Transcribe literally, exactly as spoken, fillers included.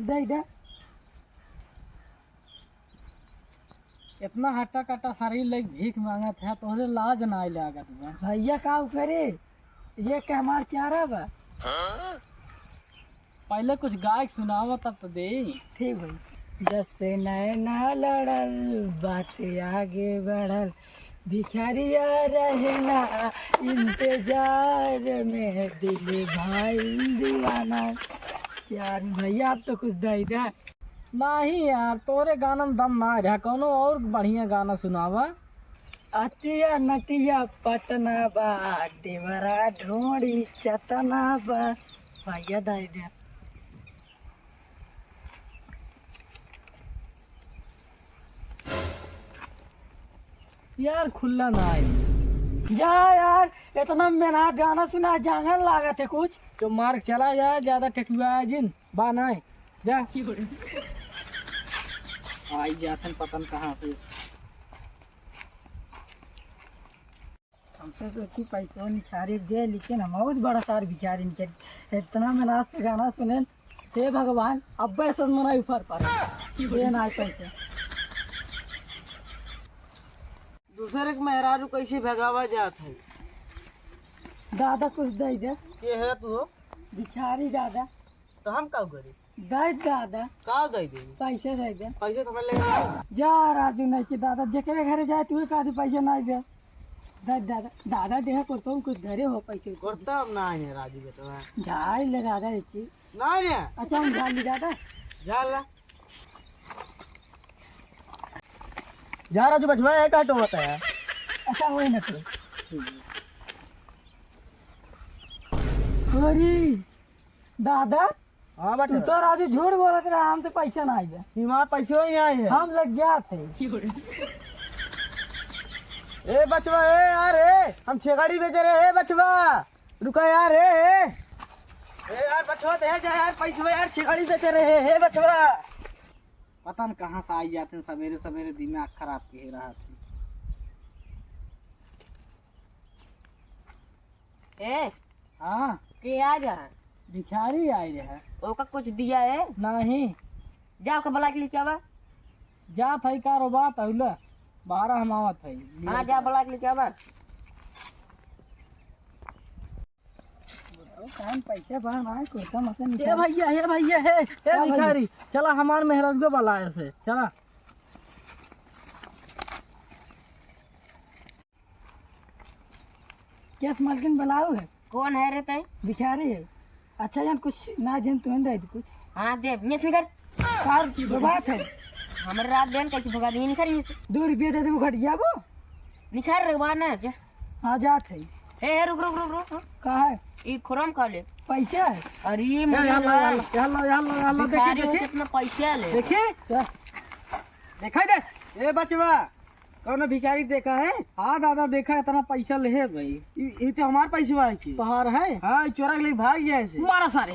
दे दे। इतना हट्टा कट्टा शरीर लेके भीख मांगत है, तोहरे लाज नाहीं लागत बा? भैया, का करे, ये के हमार चारा बा। पहले कुछ गाय के सुनावा, तब तो दे। ठीक भाई। जब से नैना लड़ल, बात आगे बढ़ल, भिखारिया रहना इंतजार में, दिल भाई दीवाना। यार भैया, आप तो कुछ दे दे। नाहीं यार, तोरे गाना में दम ना रहा, कौनो और बढ़िया गाना सुनावा। अतिया नतिया पटना बा, देवरा ढोड़ी चटना बा। भैया दे दे। यार खुल्ला ना आई। जा यार, इतना मेहनत गाना सुना, जांगन लागत है कुछ। तो मार्ग चला यार, ज्यादा ठेठुआ जिन बा ना है। जा। आई जाथन पता न कहाँ से। हमसे तो तू पैसवा निछारे दे, लेकिन हम बहुत बड़ा सार भिखारी निकल। इतना मेहनत से गाना सुने, हे भगवान, अब ऐसा मना ऊपर पर दे ना पैसे। दूसरे के मेहरारू कैसे भगावा जात है? दादा कुछ दे दे। के है तू हो? भिखारी दादा। तो हम का करी? दे दादा। का दे दे? पैसे दे दे। पैसे तो ले। जा राजू, नहीं कि दादा, जेकरे घरे जाए, तू कह दे पैसे नहीं दे। दे दादा, दादा देह को तुम कुछ धरे हो पैसे। करता हम ना है राजू बेटवा। जा ले दादा, एक चीज। ना रे। अच्छा, हम जा ले दादा। जा ला। जा राजू बचवा, है काटो होता है। अच्छा, वही ना करो। अरे दादा, हाँ, बचवा। तू तो राजू झूठ बोलत रहा, हम तो पैसा ना आइबे। हमार पैसो ही नहीं आए है। हम लग जात है। ए बचवा, ए यार, ए, हम छेगड़ी बेचे रहे, ए बचवा, रुका यार, ए, ए। ए यार बचवा, दे जा यार पैसवा यार, छेगड़ी बेचे रहे, ए बचवा। पता न कहाँ से आई जाते हैं सवेरे सवेरे, दिमाग खराब किहे रहत हैं। ए, हाँ। के आ जा? भिखारी आए रहे। ओका कुछ दिया है? नहीं। जा ओका बुला के लेके आवा। जा थाई कारोबार तौला, बाहर हम आवत है। हाँ, जा बुला के लेके आवा। बताओ, काम पैसा बा ना, कुर्ता मसा ए निकाल। भैया, ए भैया, हे, हे का भैया? भिखारी, चला हमार मेहरारू के बुलाए से, चला। केस मालकिन बुलाओ है। कौन है रे तै? भिखारी है। अच्छा जान कुछ ना देन, तू दे दे कुछ। हाँ दे, निस निकर। कार के बात है। हमरे रात देन कैसे भगा दी, निकर निस। दो रुपया दे दे, वो घट जाबो। निकर रे, बा ना, जा। हाँ, जात है। हे, हे, रुक, रुक, रुक, रुक। का है? ई खोरम का ले? पैसा है। अरे, ये ए, मुझे यहाँ ला, ना। यहाँ ला, यहाँ ला, यहाँ ला, यहाँ ला, भिखारी देखे, हो देखे। कितना पैसा ले? देखे? क्या? दिखाई दे। ए बचवा, कौनो भिखारी देखा है? हाँ दादा, देखा, इतना पैसा ले है भाई। ई, ई तो हमार पैसवा है की? तोहार है? हाँ, ई चोरा के ले भाग गया ऐसे। मारा सारे।